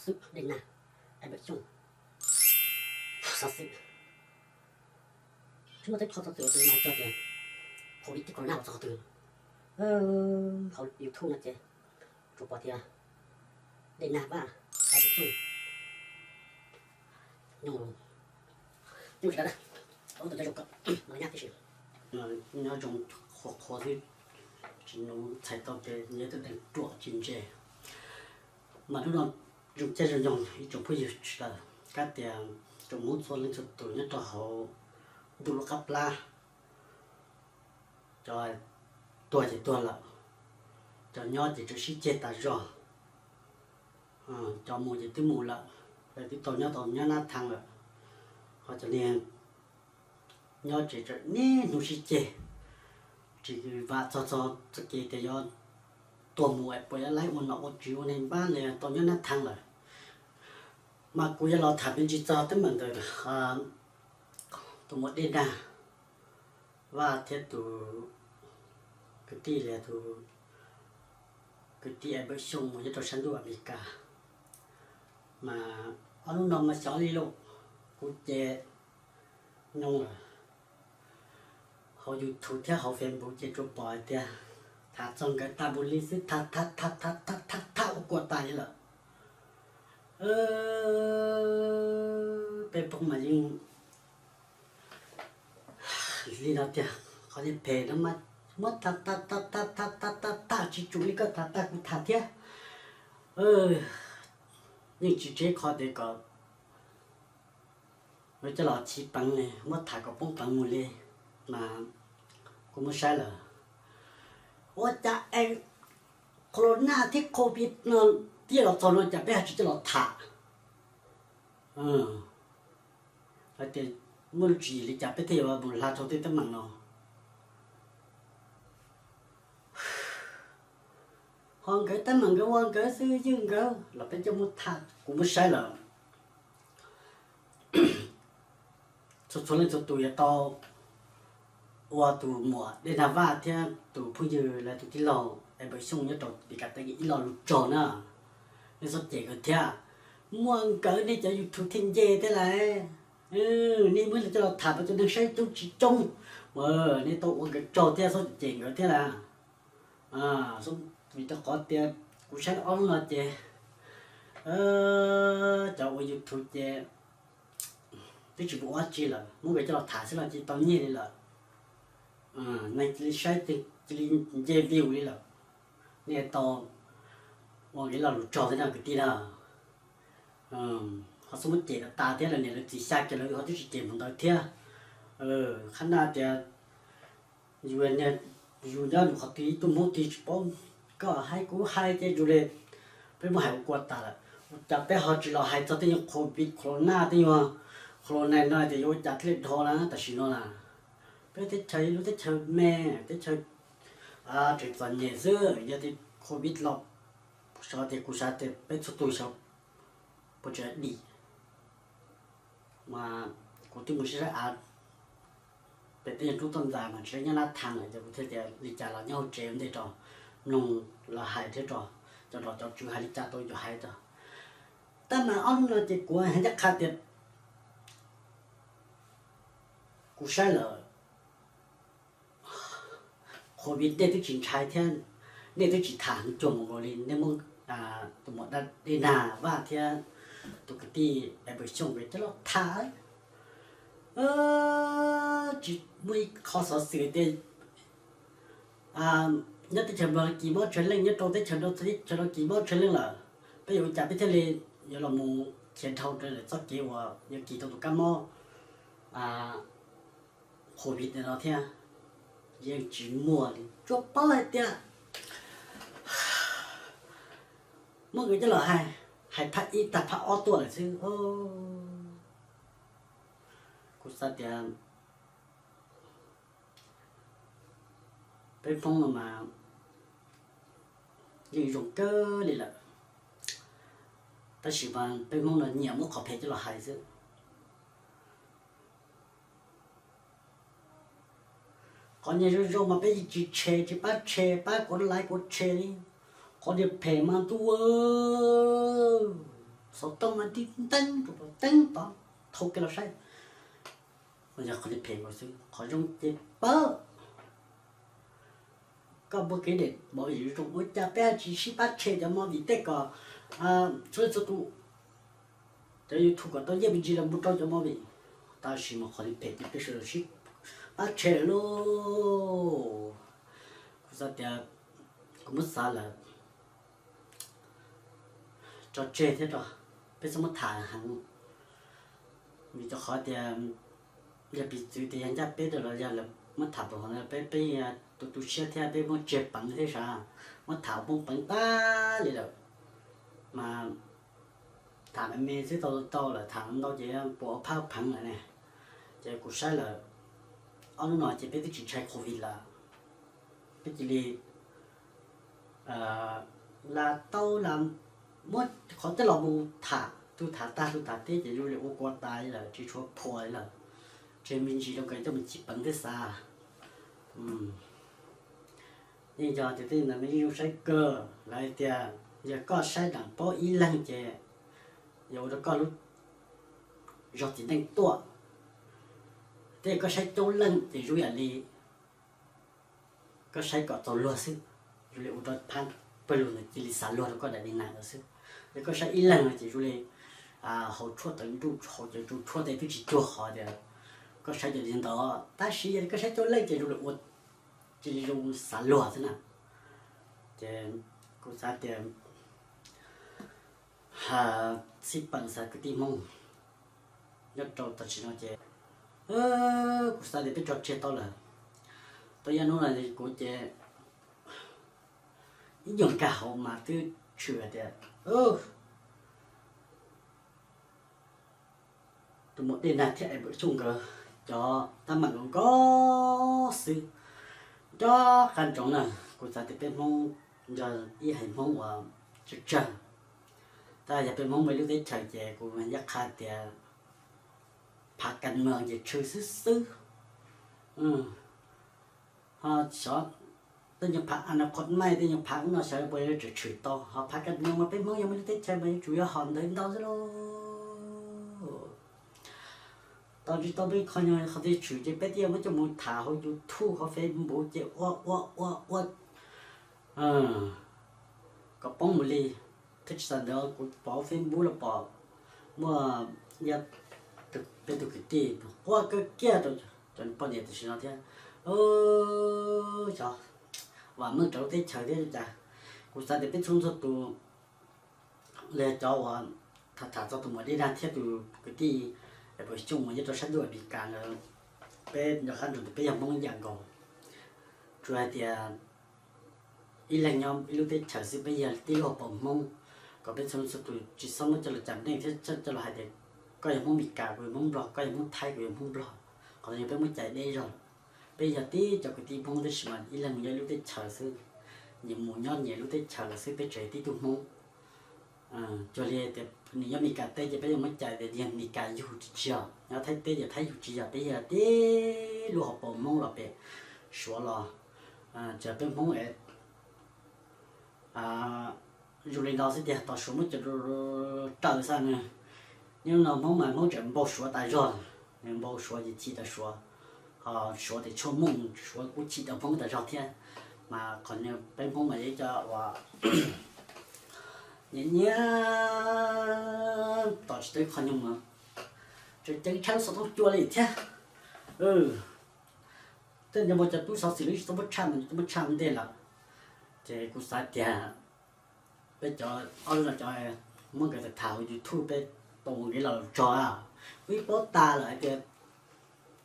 Dej nag, Ais Npawm Xyooj, xov xwm, tsis muaj teb qho txog twg, tus no txog tias COVID thiab corona ua txog qhov twg hauv YouTube no ces tsuas pom tias Dej Nag Vaj, Ais Npawm Xyooj, nyooj, nyooj tsis tau, ua tus cov zoo kom mas nyab tib si. Nyob zoo qhuav qhuav xwb, tsis nug txhais tau tias nyob twb deev ruam tsis ntse. Mas hnub no zoo caij zoo nyoog ib tsoom phooj ywg sawv daws, kab tias tsoom Hmoob txhua leej txhua tus nyob rau hauv ntuj lub qab plab, cov tuag ces tuag lawm, cov nyob ces tseem sib ceg tas zog, cov mus ces twb mus lawm, twb tau nyob tau nyob nab thaj lawm, ho cov niag nyob tsev tseem niaj hnub sib ceg, tsis vam txog txog txoj kev tias yuav tuag mus es puas yuav laib ua nom ua tswv ua niag npab li tau nyob nab thaj lawm. Mas kuv yuav los tham me ntsis txog teeb meem ntawm tus muam Dej Nag Vaj thiab tus kwv tij li tus kwv tij Ais Npawm Xyooj mus nyob rau sab ntuj Amelikas. Mas ob hnub no mas xyov li lauj, kuv ces nyooj lawm, hauv YouTube thiab hauv Facebook ces tsuas pom hais tias tham txog nkawd tas npaum li xwb, tham tham tham tham tham tham tham ua kua tas li lawm. Peb Hmoob mas yeej li no tiag, qhov niag phem no mas muab tham tham tham tham tham tham tham tham tsis tsum li koj tham tag kuv tham thiab. Yeej tsis tseg qhov tias kom coj los chiv peev li, muab tham kom poob peev mus li, mas kuv muab saib lawm. Ua cas es corona thiab COVID no thiaj los txog no cas peb ho tsis coj los tham? Hais tias muaj lub tswv yim li cas peb thiaj yuav mus hla rau tej teeb meem no? Ho nkawd teeb meem nkawd ua nkawd xwb, ywj nkawd los peb coj muab tham, kuv muab saib lawm. Txhua txhua leej txhua tus yuav tau ua tus muam Dej Nag Vaj thiab tus phooj ywg los tus tij laug Ais Npawm Xyooj nyob rau Amelikas Teb ib lo lus tsaug na. Nej txhob cem nkawd thiab. Muaj nkawd nej cov YouTube thiaj nce thiab lauj. Nej muab coj los tham rau cov neeg saib coob tsis coob, mas nej tau ua nkawd tsaug thiab txhob cem nkawd thiab lauj. Vim rau qhov tias kuv saib ob hnub no ces cov ua YouTube ces twb tsis pom ua dab tsi lawm, muab nkawd coj los tham xwb los cia li tau nyiaj li lawm. Neeg cia li saib, cia li nce view li lawm. Nej tau ua nkawd lo lus tsaug thiab no kwv tij na. Ho txhob muab cem tas tas thiab, lawv niam lawv txiv xya kiag lawv ho twb tsis cem mus ntawd thiab. Qhab naj tias yus, yus nyob yus qhov twg ib tug Hmoob twg tsis paub, koj hais kuv hais ces yus li peb muab hais ua kua tas lawm. Ua cas peb ho tsis los hais txog tej nyuag COVID corona, tej nyuag corona no tias yuav ua cas thiaj li dhau na tam sim no na. Peb teb chaws lub teb chaws me, teb chaws tseem txom nyem xwb, yog tias COVID los xyov tias kuv xav tias peb txhua tus xyov puas tseem dim. Mas kuv twb mus saib saib av pem tej nyuag roob toj ntxas mas tsis nyob nab thaj lawm, ces kuv thiaj tias li cas los nyob hauv tsev ua ntej rau mloog lawv hais thiab rau cov nom cov tswv hais li cas tau yuav hais rau. Tab mas ob hnub no ces kuv hais ncaj qha tias kuv saib lawm, COVID nej twb tsis ntshai thiab, nej twb tsis tham heev cuag mus nkaus li, nej muab tus muam Dej Nag Vaj thiab tus kwv tij Ais Npawm Xyooj nkawd coj los tham. Tsis muaj ib qho xov xwm tias nyob teb chaws Nplog kis mob tsawg leej, nyob rau teb chaws Nplog teb chaws no kis mob tsawg leej lawm, peb yuav ua cas peb thiaj li yuav los mus khiav dhau raws lawv txoj kev uas yuav kis tau tus kab mob COVID no thiab. Yeej tsis muaj li, tsuas paub hais tias muab nkawd coj los hais, hais phab ib tag phab ob tuaj lawm xwb. Kuv xav tias peb Hmoob no mas yeej zoo kawg li lawm, tab sis mas peb Hmoob no nyiam muab qhov phem coj los hais xwb. Qhov niag zoo zoo mas peb yeej tsis tshe, tsis pab tshe, pab kuv laiv kuv tshe li. Qhov niag phem mas ntuj, Xov tooj mas nti nteeb rau teeb tod, thau kiag los saib. Yog qhov li phem nkaus xwb, qhov zoo ces pab koj npuaj kev deb npaum li zoo, ua cas peb tsis sib pab tshem cov movie tej kom txhua txhua tus cov YouTube kom tau yeej me ntsis los mus rau cov movie. Tab sis mas qhov li phem ces peb sawv daws sib pab tshem lawm lauj. Kuv xav tias kuv muab xav lawm tso tseg thiab tso, peb txhob muab tham heev. Vim rau qhov tias yog piv txwv tias yog ncaj peb rau los yog lawv muab tham pam hov no peb, peb tu tu siab thiab peb muab tseg peev thiab sav, muab tham poob peev tag li lawm. Mas tham me me xwb tau tau lawm, tham ntau ces puas ua phaj pheev lawm ne. Ces kuv saib lawm, ob hnub no ces peb twb tsis ntshai covid lawm, peb cia li lam tau lam muab qhov tej los mus tham, tus tham tag tus tham teb ces zoo li ua kua tas li lawm, tsis tshua phua li lawm. Tseg me ntsis rau nkawd coj mus cim peev thiab xav. Yeej yog tias tej ntawd me yeej zoo saib kawg, lawv hais tias yog koj saib dam paub ib leeg ces yog ua rau koj lub zog txiv neej tuaj. Tej koj saib coob leej ces zoo yam li koj saib kom txaus luag xwb, zoo li ua rau phab pawg lug ntawd cia li xav luag rau koj daim li nas ntawd xwb. Yog koj saib ib leeg no ces zoo li haus tshuaj tawv nruj, haus cawv nruj tshuaj tej twb tsis cuag qhov tias koj saib cov li ntawd. Tab sis yog koj saib coob leej ces zoo li ua cia li zoo xav luag xwb na. Ces kuv xav tias xij peem xav kwv tij Hmoob nyob rau tam sim no ces kuv xav tias peb tso tseg tau lawm. Tau ib hnub no kuv ces ib nyuag nkag hauv mas twb tshwm hais tias tus muam Dej Nag thiab Ais Npawm Xyooj nkawd cov tab meem nkaus nkaus xwb. Nco qab ntsoov na, kuv xav tias peb Hmoob yog ib haiv Hmoob uas tsawg tsawg, tab yog peb Hmoob muaj ib lub teb chaws ces kuv ncaj qha tias phav kas mees ces tshwm xwb xwb. Ho xyov tej nyuag phav a na qhov maij tej nyuag phav ub no xyov puas yuav tseem tshwm tau, ho phav kas mees mas peb Hmoob yog muaj ib lub teb chaws mas yuav tsum yog hom ntawd ntau xwb lauj. Tau tsis tau peb qhov nyuag qhov twg tshwm ces peb twb yuav muab coj mus tham hauv YouTube hauv Facebook ces ua ua ua ua kom poob mus li. Thiab tsis tas ntawd kuv pom hauv Facebook los pom muaj peb tug kwv tij quaj kawg kiag rau cov poj niam tam sim no thiab. Xyov vam meej rau lub teb chaws thiab cas. Kuv xav tias peb txhua txhua tus los yog cov uas tham tham txog tus muam Dej Nag thiab tus kwv tij Ais Npawm Xyooj uas nyob rau sab ntuj Amelikas ntawd, peb nco qab ntsoov tias peb yog Hmoob ib yam nkaus. Tsuas hais tias ib leeg nyob ib lub teb chaws xwb, peb yog tib lub hauv paus Hmoob, kom peb txhua txhua tus tsis txhob muab coj los cam neej thiab coj los hais tias koj yog Hmoob Meskas kuv yog Hmoob Nplog, koj yog Hmoob Thaib kuv yog Hmoob Nplog. Qhov no yog peb muab cais deb zog. Peb yog tib cov kwv tij Hmoob tab sis mas ib leeg nyob ib lub teb chaws xwb, nyias mus nyob nyias lub teb chaws lawm xwb, peb tseem yog tib tug Hmoob. Cuag li tias nws nyob Meskas teb ces peb yuav muab cais tias yog Meskas yug tsis yog, nyob Thaib teb ces Thaib yug tsis yog, peb yog tib lub hauv paus Hmoob los pem Suav los, tsis yog peb Hmoob es zoo li no xwb tiag, tos Suav muab cov raws xwb na. Nyob no Hmoob mas Hmoob tseem npau Suav tas zog, nws npau Suav ces chim tas Suav, ho Suav tias tshuaj mooj Suav kuj chim rau Hmoob tas zog thiab. Mas qhov no peb Hmoob mas yog ib co uas nyiam nyiam tos tsis tau ib qho nyuag mas tseem ceev tshaj lub xov tooj cua li thiab. Tej nco mus cov tub xov xwm lub tsis tau muab tshaj mas tsis tau muab tshaj ua ntej lawm. Ces kuv xav tias peb cov ob lub no cov muab nkawd tham hauv YouTube peb tau ua nkev los lus tso. Kuv ib paub tas lawm hais tias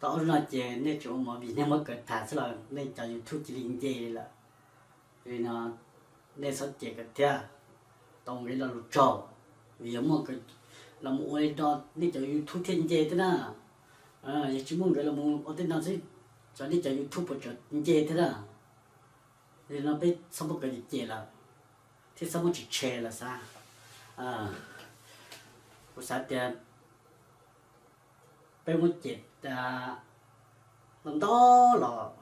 tau ob lub no ces nej tseem ua movie nej muab nkawd tham xwb los nej cov YouTube cia li nce li lawm. Li no nej txhob cem nkawd thiab, tau ua nkev los lus tso, vim yog muaj nkawd los mus ua li no nej cov YouTube thiaj nce thiab na. Yog tsis muaj nkawd los mus ua tej no xwb, cov nej cov YouTube puas tseem nce thiab na. Li no peb txhob muab nkawd cem lawm thiab txhob muab tsis tshe lawm xav. Kuv xav tias peb muab cem ntau ntau los,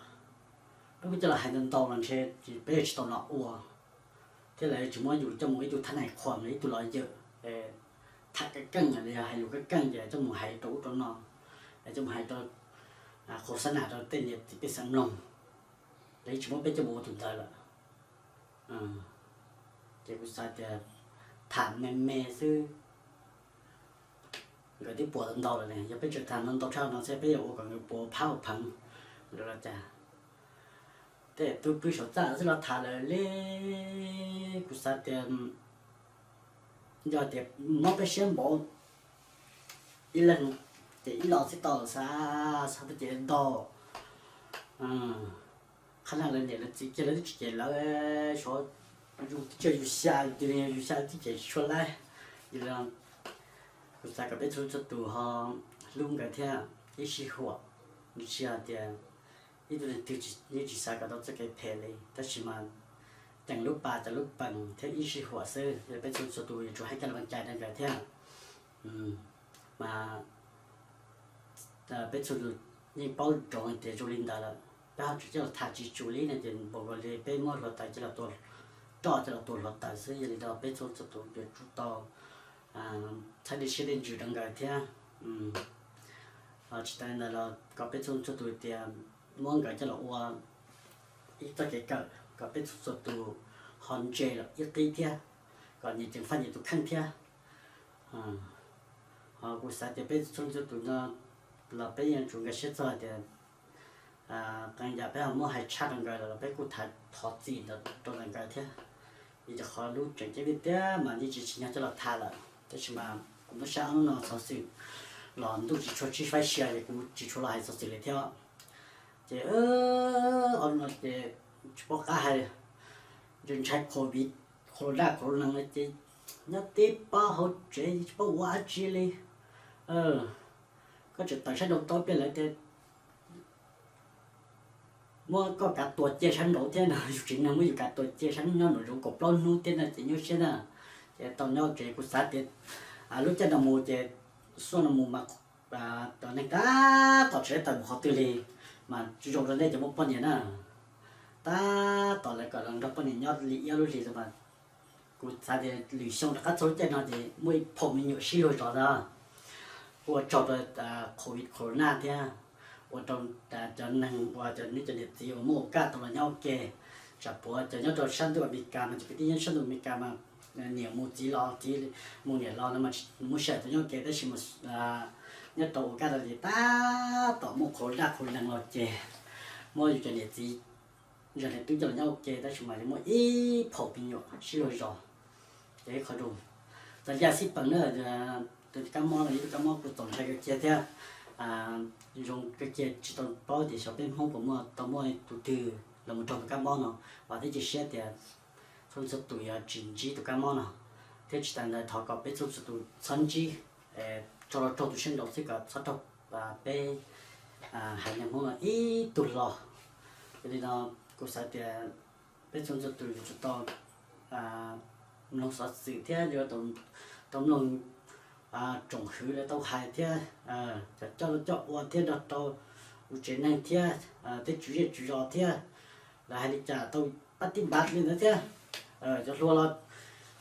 peb muab coj los hais ntau ntau los ntshe peb yuav tsis tau los ua, thiab lawv yuav tsis muab yus coj mus ua ib tug thab nais qhuas los ib tug los yawm. tham keej keej los yog hais lus keej keej ces coj mus hais rau ub rau no, coj mus hais rau qhua xab nas rau tej niam txiv pej xeem mloog, lawv yeej tsis muab peb coj mus ua tus ntawd lawm. Ces kuv xav tias tham me me xwb, nkawd twb puas ntau lawm ne, yog peb tseem tham ntau ntau tshaj no xwb peb yuav ua kom nkawd puas phab ua pheev lawm los cas. Tej tub pw saum txaj xwb los tham lawm li. Kuv xav tias yog tias mob peb siab npaum ib leeg ces ib los xwb tau xav, xav tau ces ntau. Qhab na lawv niam lawv txiv kiag lawv twb tsis cem lawv, xyov yus twb tsis yus xya, yus xya twb cem tsis tshua laib. Yog li kuv xav kom peb txhua txhua tus ho hlub nkawd thiab ib sij huam, nws tsis yog tias ib tug neeg twg yeej tsis xav kom tau txoj kev phem li, tab sis mas ceem lub pas ceem lub peem thiab ib sij huam xwb, yog peb txhua txhua tus yuav tsum hais kaj laj cai rau nkawd thiab. Mas peb txhua tus yeej paub zoo hais tias zoo li ntawd lawm, peb ho tseem coj los tham tsis tsum li no ces npaum nkaus li peb muab hluav taws coj los tua, roj coj los tua hluav taws xwb. Yog li no peb txhua txhua tus yuav tsum tau txhawb dej siab dej ntsws rau nkawd thiab. Tsis tas li ntawd los kom peb txhua txhua tus tias muab nkawd coj los ua ib txoj kev kawm kom peb txhua txhua tus ho ntse los ib qib thiab, kom nyias ceev faj nyias tus kheej thiab. Ho kuv xav tias peb txhua txhua tus no los peb yeej tsum nkag siab txog tias qee yam peb ho muab hais tshaj rau nkawd los peb kuj thov txim rau ntawm nkawd thiab. Vim rau qhov lub tseem ceeb tiag tiag mas yeej tsis tsim nyog coj los tham lawm, tab sis mas kuv muab saib ob hnub no xov xwm los ntuj tsis tshua tsib faib sia ces kuv tsis tshua los hais xov xwm li thiab. Ces ob hnub no ces tsis paub qab hais, ntshai ntshai covid, corona corona no ces nyob tib pob hauv tsev tsis paub ua dab tsi li. Koj tseem tawm sab nraud tau pliag lawv tias muab koj kav tua cia sab nraud thiab no, yus tsev neeg muab yus kav tua cia sab nraud nyob nraum zoov kaum plaub hnub thiab no ces nyuaj siab na. Ces tau nyob tsev kuv xav tias lub caij no mus ces xuaj no mus mas cov neeg tab tom tsis tawm mus qhov twg li, mas zoo rau nej cov muaj poj niam na, tab tom lawv kom los nrog poj niam nyob li ib ob lub hlis mas kuv xav tias lwm xyoo rov qab txog lub caij no ces muaj ib phaum me nyuam sib luag zos ntag. Kuj ua tsaug rau covid corona thiab ua rau cov neeg uas cov nej cov niam txiv uas muaj ua kaj tau los nyob ua ke, tsam puav cov nyob rau sab ntuj Amelikas mas cov kwv tij nyob sab ntuj Amelikas mas niam mus txiv los, txiv mus niam los no mas tsis muaj sij hawm tau nyob ua ke, tab sis mas nyob rau ua kaj tau ces tab tom muaj qhov daj qhov lees los ces muab yus cov niam txiv zog niam tub coj los nyob ua ke, tab sis mas yuav muaj ib phaum me nyuam sib luag zos. Ces ib qho zoo txog yaj xij peem na, tus kab mob no yog ib tug kab mob kuj txaus ntshai kawg kiag thiab. Zoo kawg kiag tsis tau paub tias xyov peb Hmoob puas muaj tau muaj tus twg los mus raug tus kab mob no, vam thiab cia siab tias txhua txhua tus yuav tsis ntsib tus kab mob no, thiab tsis tas ntawd thov kom peb txhua txhua tus txhob ntsib, tso los raug tus siab nraud xwb kom txhob raug peb haiv neeg Hmoob no ib tug los. Yog li no kuv xav tias peb txhua txhua tus yuav tsum tau mloog xov xwm thiab yuav tau mloog tsoom hwv lawv tau hais thiab, cov coj coj ua thiab nrog rau yus tsev neeg thiab tej tswv zej tswv zos thiab lawv hais li cas tau pab tib npav li ntawd thiab. Cov hluas los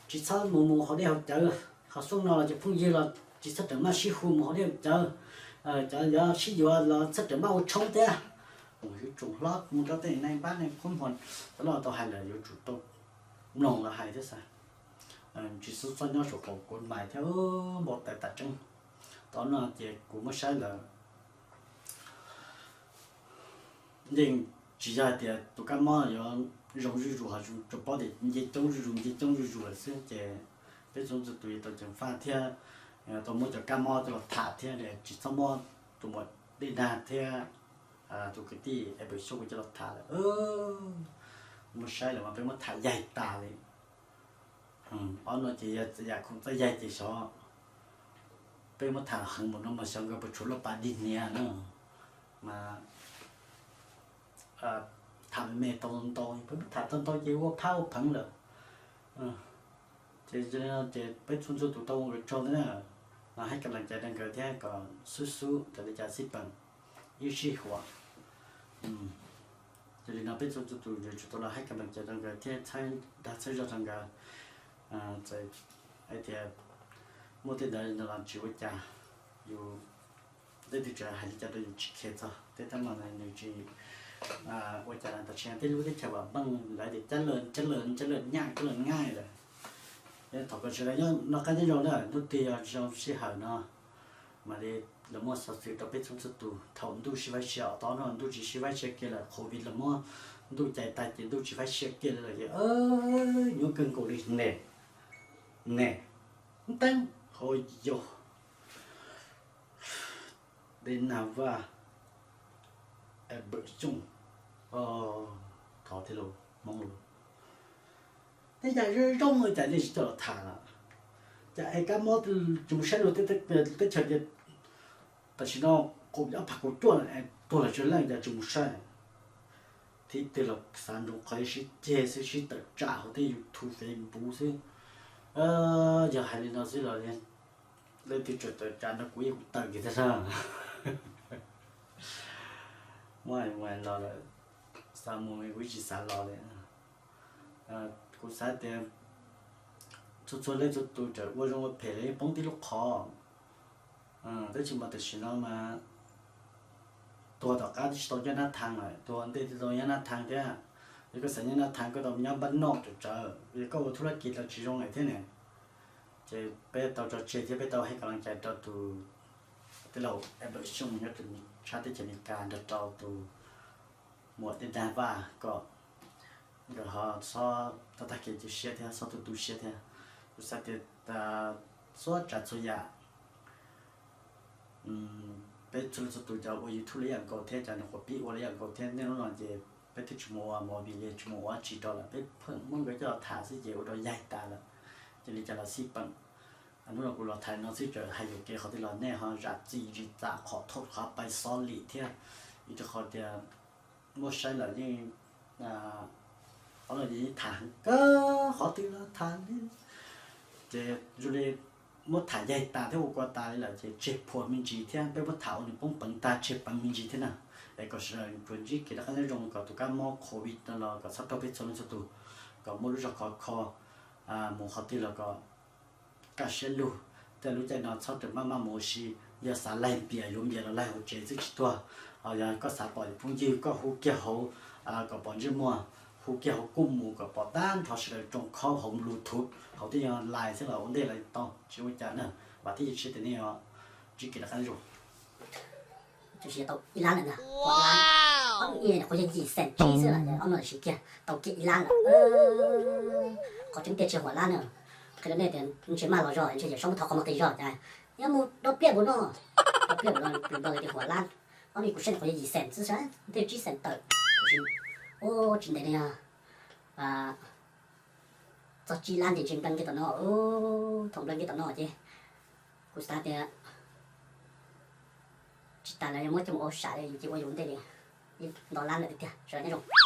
tsis txhob mus mus haus dej haus cawv, ho xub no los cov phooj ywg los tsis txhob rawm maj sib hu mus haus dej haus cawv, cov yuav sib yuav los txhob rawm maj ua tshoob thiab. Yuav tsum hlob mus rau tej neeg npab neeg qhuab muag, cov loj tau hais lawm yuav tsum tau mloog lawv hais thiab xav, tsis txhob nyob saum qaum kuv mais thiab npau taws tas tseeb. Tau no ces kuv muab saib lawm yeej tsis yog hais tias tus kab mob yuav zoo zuj zus, ho tsuas paub tias nce coob zuj zus nce coob zuj zus lawm xwb. Ces peb txhua txhua tus yuav tau ceev faj thiab tau muab cov kab mob coj los tham thiab tsis txhob muab tus muam dej dag thiab tus kwv tij es pem xyoob coj los tham lawm. Muab saib lawm mas peb muab tham yaig tas li. Ob no ces yog yam khoom txawj yaig ces xyov peb muab tham heev mus no mas xyov nkawd puas tshuav loj pas dig hniav na. Mas tham me me tau ntau, peb muab tham tau ntau ces ua phab ua pheev lawm. Ces peb txhua txhua tus tau ua kev tsaug ntawd na, mas hais kam lees cai rau nkawd thiab kom xub xub raws li cas xij peem ib sij huam. Yog li no peb txhua txhua tus yuav tsum tau los hais kam lees cai rau nkawd thiab txhawb dag txhawb zog rau nkawd. Txawm hais tias Muaj tej ntawd no los tsis ua cas, yus tej twg tseem hais li cas rau yus tsis khe txog tej teeb meem no nws tsis ua cas. Tam sim no tej lub teb chaws vam meej lawv tias cab laj cab laj cab laj nyaj cab laj nyaj lawm. Thaum kom sawv daws noj qab nyob zoo na, hnub twg yog zoo sij hawm no mam li los muaj xov xwm rau peb txhua txhua tus. Thaum ntuj sib faib sia, ob tog no ntuj tsis sib faib sia kiag lawm, covid los muab ntuj cais tag ces ntuj tsis faib sia kiag lawm ces nyuaj kawg nkaus li ne, ne, teeb hauv yog de na vaj, Albert Xyooj, thov thiab lauj Hmoob lauj. Tej yam zoo zoo cas nej tsis coj los tham lawm? Cas es kab mob tsis mus saib luag teb chaws tias tam sim no kaum ob phav kaum cuaj es tuag lawm tsawg leej cas tsis mus saib? Thib twg los xav ntsoov qhov sib ceg xwb, sib tawm tsam hauv tej YouTube, Facebook xwb. Yog hais li no xwb los leej twg tseem tawm tsam nrog kuv ib kuv tawm kiag thiab na. Muab mus los lawm, xav mus kuv tsis xav los li. Kuv xav tias txhua txhua leej txhua tus tseem ua zoo ua phem los yeej poob tib lub qhov. Tab sis mas tam sim no mas tuag tom qab twb tsis tau nyob Nab Thaj lawm, tuag ntej twb tau nyob Nab Thaj thiab. Yog koj xav nyob Nab Thaj koj tau nyob npab noj tsawv tsawv, yog koj ua thub laj kis los tsis zoo lawm thiab ne. Ces peb tau tso tseg thiab peb tau hais kom laj cai rau tus tij laug Albert Xyooj nyob rau tshab teb chaws Amelikas nrog rau tus muam Dej Dag Vaj kom nkawd ho txhob tag kev cia siab thiab txhob tu tu siab thiab. Kuv xav tias txhua tsav txhua yam peb txhua leej txhua tus cov ua YouTube los ib yam nkaus thiab cov nyuam qhuav pib ua los ib yam nkaus thiab, niaj hnub no ces peb twb tsis mus ua movie li, tsis mus ua dab tsi rau lawm, peb pheej muab nkawd coj los tham xwb ces ua rau yaig tas lawm. Ces li cas los xij peem. Hnub no kuv los tham no xwb tseem hais yuam kev qhov twg los nej ho zam txim zis txam qhov thaum qhov pais xov lim thiab. Vim rau qhov tias muaj saib lawm yeej, ob no ces yeej tham heev kawg, qhov twg los tham li. Ces zoo li muab tham yaig tas thiab ua kua tas li lawm ces tseg phua me ntsis thiab, peb muab tham ua nws poob peev tag tseg peev me ntsis thiab na. Es kom sawv daws tsuas ntsib kev rov qab nyob zoo, kom tus kab mob covid no los kom txhob raug peb txhua leej txhua tus, kom muaj lub zog khov kho, mus qhov twg los kom kaj siab lug. Tej lub caij no txhob rawm maj maj mus ua si, yog xav laig npias yuav npias los laig hauv tsev xwb tsis tuag. Yog koj xav pom phooj ywg koj hu kiag hauv, kom pom ntsej muag, hu kiag hauv kuj mus, kom pom tag nrho sawv daws rooj khob hauv Bluetooth hauv tej nyuag line xwb los ua ntej los tau tsis ua cas na. Vam thiab cia siab tias nej ntsib kev rov qab nyob zoo. Tau ib lab lawm ntag, huam lab. Ob ib nyuam qhuav yog yim xees tsib xwb los ob no siv kiag tau kiag ib lab lawm. Qhov tseeb tiag tsis huam lab na. Qhia rau nej tias ntshe maj los zog ntshe yawm saub muab thov qhov muag qis zog cas nyob mus dob pliaj npaum no, dob pliaj npaum no npog tias huam lab. Ob no kuv saib nyuam qhuav yog yim xees xwb sas, ntej tsib xees tawm. Ua tsis ntev no yog txog tsib lab ces ntshe nplees kiag tom no, thaum nplees kiag tom no ces kuv xav tias tsis tas los yog muab coj mus ua sam li yus cia ua yus ntej li ib nto lab lawm tiag tiag. Sawv daws nyob zoo.